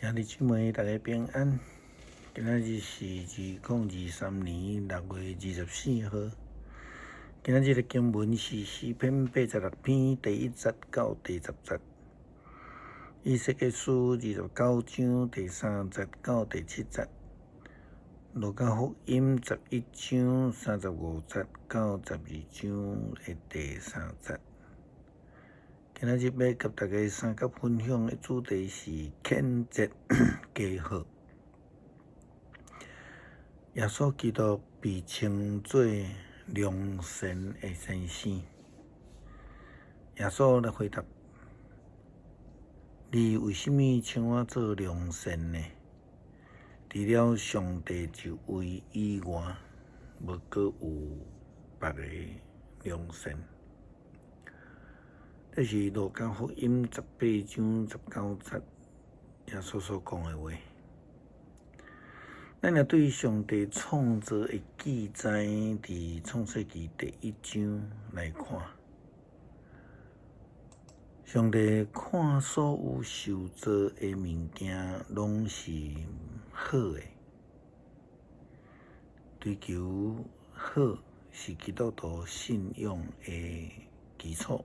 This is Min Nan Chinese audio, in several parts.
兄弟姊妹，大家平安。今仔日是2023年6月24號。今仔日的經文是詩篇86篇第一節到第十節，以西結書29章第三節到第七節，路加福音11章35節到12章的第三節。今仔日欲佮大家相佮分享的主題是譴責加好。耶穌基督被稱做良善的先生。耶穌來回答：你為啥物稱我做良善呢？除了上帝一位以外，無閣有別个良善。這是路加福音18章19節耶穌所講的話。咱若對上帝創造的記載，佇創世記第一章來看，上帝看所有受造的物件攏是好的，追求好是基督徒信仰的基礎。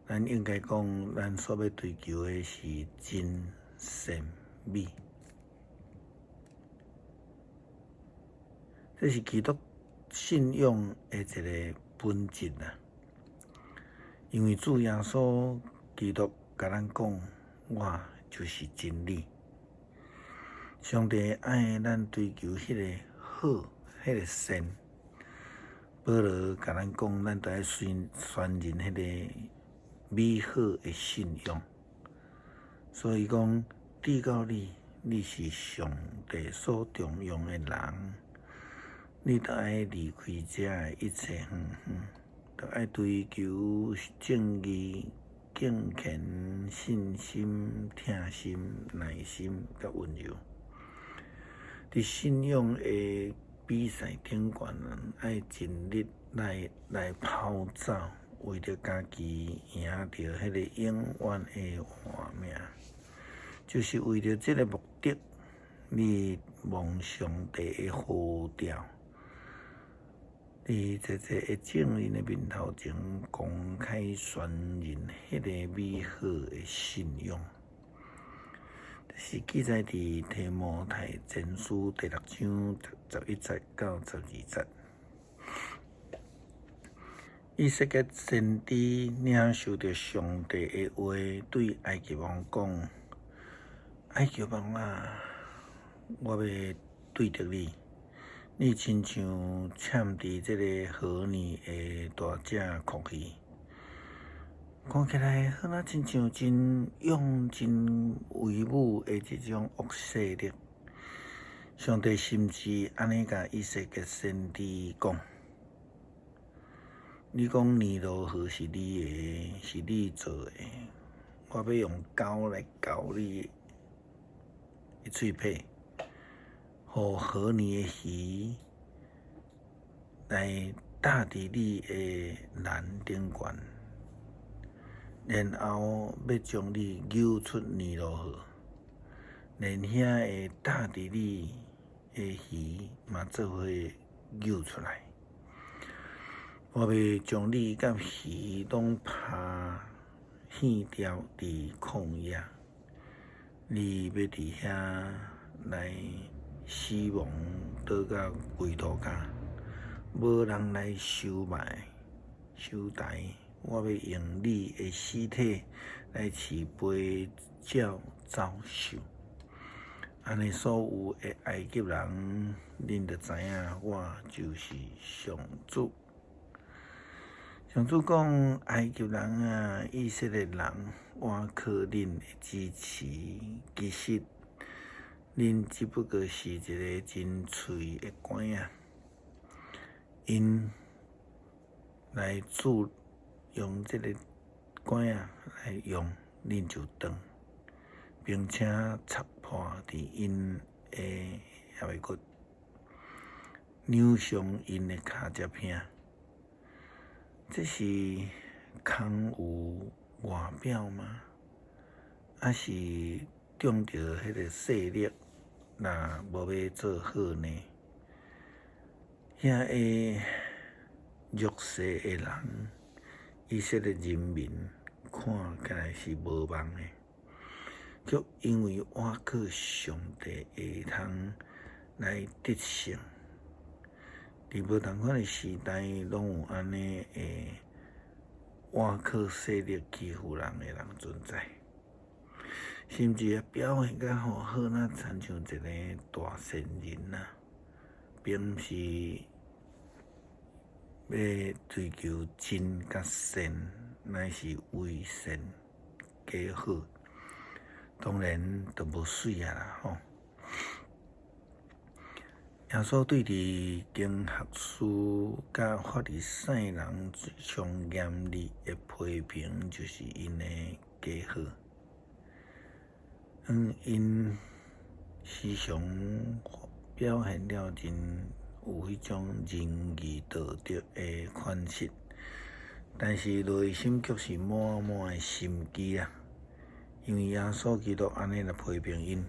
咱應該講，咱所欲追求的是真善美，這是基督信仰的一個本質啊。因為主耶穌基督共咱講，我就是真理。上帝愛咱追求彼个好，彼个善。保羅共咱講，咱著愛宣宣認彼个美好的信仰，所以講，至到你，你是上帝所重用的人，你著愛離開遮的一切遠遠，著愛追求正義、敬虔、信心、疼心、耐心佮溫柔。佇信仰的比賽頂懸，愛盡力來來跑走。為著家己贏著彼个永遠的活命，就是為著這个目的，你蒙上帝的呼召，佇濟濟的眾人的面頭前公開宣認彼个美好的信仰，是記載佇提摩太前書第六章11節到12節。以西結先知領受著上帝的話，對埃及王講：埃及王啊，我欲對著你，你親像嵌佇這个河裡的大隻蛞蝓，看起來好若親像真勇、真威武的這種惡勢力。上帝甚至按呢共以西結先知講。你講尼羅河是你的，是你做的，我欲用鉤來鉤你的喙䫌，予河裡的魚來踏佇你的欄頂懸，然後欲將你搝出尼羅河，連遐會踏佇你的魚嘛做伙搝出來。我欲將你佮魚攏拋棄掉佇曠野，你欲佇遐來死亡，倒到歸塗跤，無人來收埋、收台。我欲用你的屍體來飼飛鳥走獸。按呢，所有的埃及人，恁就知影我就是上主。上主講：埃及人啊，以色列人，我靠恁的支持，其實恁只不過是一个真喙的拐仔，𪜶來注用這个拐仔來用，恁就斷，並且插破佇𪜶的肋骨，扭傷𪜶的跤脊片。這是空有外表嗎？抑是中著彼个勢力，若無欲做好呢？遐个弱勢的人，以色列人民看起來是無望的，卻因為倚靠上帝會通來得勝。佇無仝款的時代，攏有按呢的倚靠勢力欺負人的人存在，甚至啊表現甲吼好若親像一个大善人啊，並毋是欲追求真佮善，乃是偽善假好，當然就無媠啊啦吼。耶穌對佇經學士佮法利賽人上嚴厲的批評，就是𪜶的假好。𪜶時常表現了真有彼種仁義道德的款式，但是內心卻是滿滿的心機啊！因為耶穌基督按呢來批評𪜶，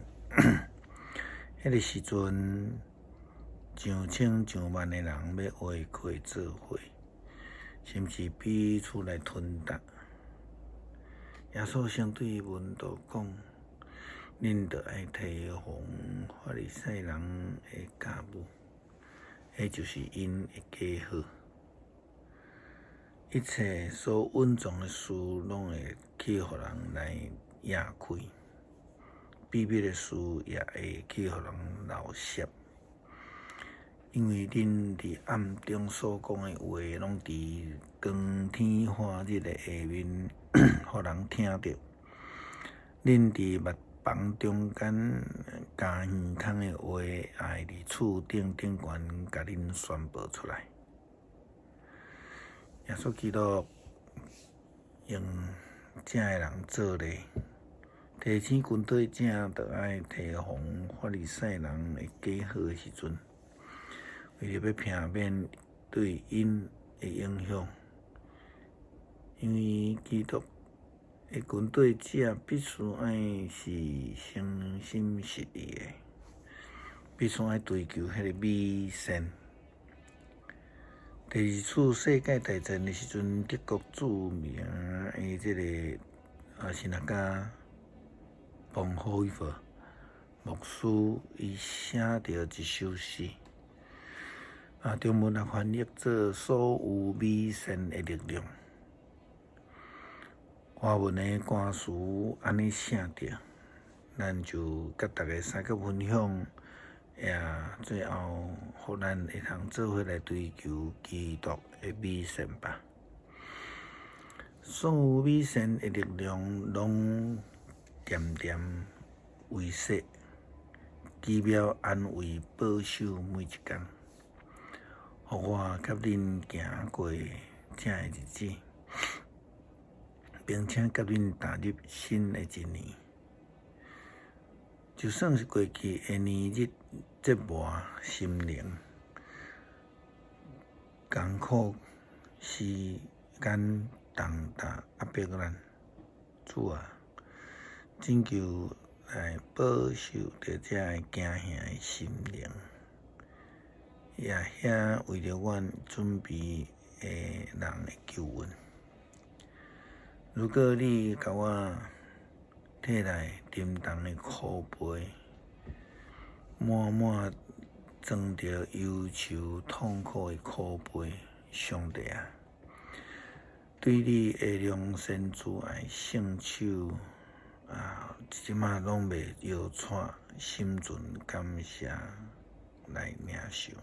彼个時陣，上千上萬的人欲画開做伙，甚至彼此來吞食。耶穌先對門徒講：恁著愛提防法利賽人的酵母，彼就是𪜶的假好。一切所隱藏的事，攏會去予人來掖開；秘密的事，也會去予人漏泄。因為恁佇暗中所講的話，攏佇光天化日的下面，予人聽著。恁佇密房中間咬耳孔的話，也會佇厝頂頂懸共恁宣布出來。耶穌基督用這的人做例，提醒跟隨者著愛提防法利賽人的假好的時陣，為著欲避免對𪜶的影響，因為基督的跟隨者必須愛是誠心實意的，必須愛追求彼个美善。第二次世界大戰的時陣，德國著名的這个神學家彭霍伊弗牧師，伊寫著一首詩，中文來翻譯做所有美善的力量。華文的歌詞按呢寫著，咱就佮大家相佮分享，也最後，予咱會通做伙來追求基督的美善吧。所有美善的力量，攏恬恬微細，奇妙安慰保守每一工，予我佮恁行過這个日子，並且佮恁踏入新的一年。就算是過去的年日折磨心靈，艱苦時間重擔壓迫咱，主啊，拯救來保守著這个驚嚇的心靈，也遐為著阮準備的人的救恩。如果你共我提來沉重的苦背，滿滿裝著憂愁痛苦的苦背，上帝啊，對你的良善慈愛聖手啊，這馬攏袂搖掣，心存感謝來領受。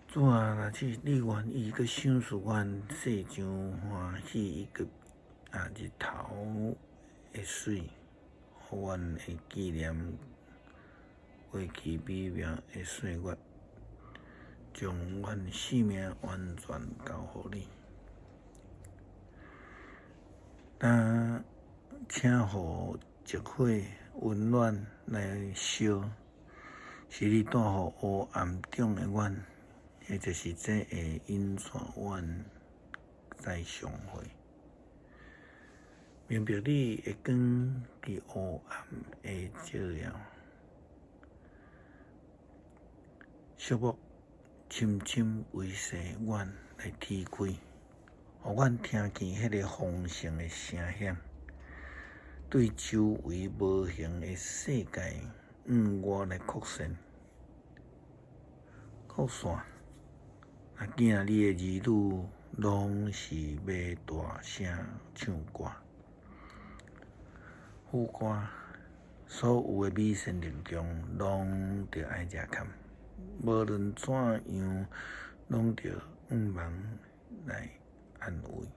主啊，若是你願意閣賞賜阮世上歡喜以及日頭的水，予阮會紀念過去美妙的歲月，將阮性命完全交予你。但請予熱火溫暖來燒，是你帶予黑暗中的阮，或者是這會引帶阮再相會。明白你的光佇黑暗會照耀，寂寞深深維繫阮來天開，予阮聽見彼个豐盛的聲響，對周圍無形的世界向外來擴散。擴散。若囝你的兒女攏是欲大聲唱歌。副歌，所有的美善力量攏著愛遮坎，無論怎樣，攏著向望來安慰。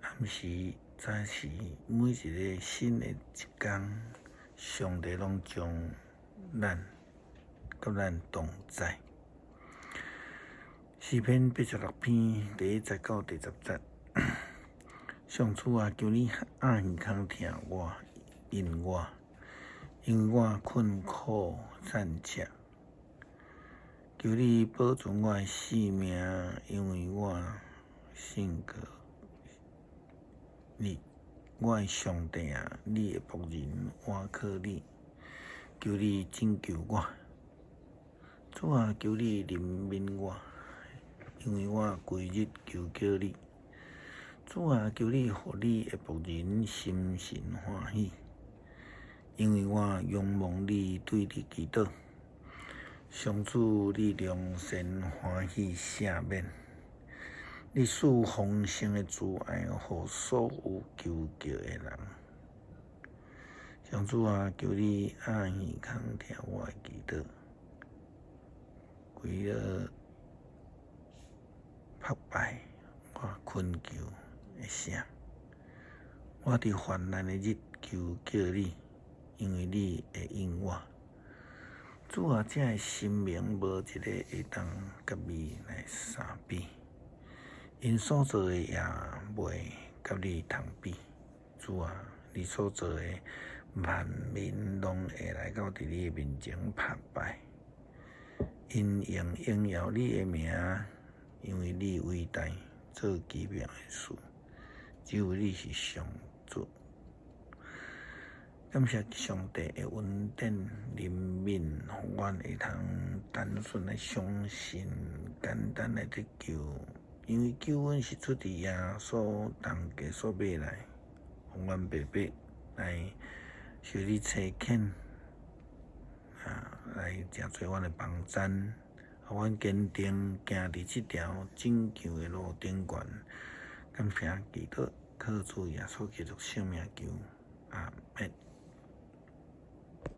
暗時、早時，每一个新的一工，上帝攏將咱佮咱同在。詩篇86篇第1節到第10節。上主啊，求你掩耳孔聽我，應我，因為我困苦暫切。求你保存我的性命，因為我信靠你。我的上帝啊，你的僕人倚靠你，求你拯救我。主啊，求你憐憫我，因為我規日求叫你。主啊，求你予你的僕人心神歡喜，因為我仰望你，對你祈禱。上主，你良善歡喜赦免，你賜豐盛的慈愛予所有求叫的人。上主啊，求你掩耳孔聽我的祈禱，規日拍敗我懇求的聲，我佇患難的日求叫你，因為你會應我。主啊，這的神明無一个會當佮你來相比，𪜶所做的也袂佮你通比。主啊，你所做的萬民攏會來到佇你的面前拍拜，𪜶用榮耀你的名，因為你偉大，做奇妙的事。只有你是上主。感謝上帝的恩典憐憫，予阮會通單純來相信，簡單來得救。因為救恩是出佇耶穌重價所買來，予阮白白來受你差遣，啊，來成做阮的幫贊，予阮堅定行佇這條拯救的路頂懸。感謝基督，靠主耶穌基督聖名求，阿們。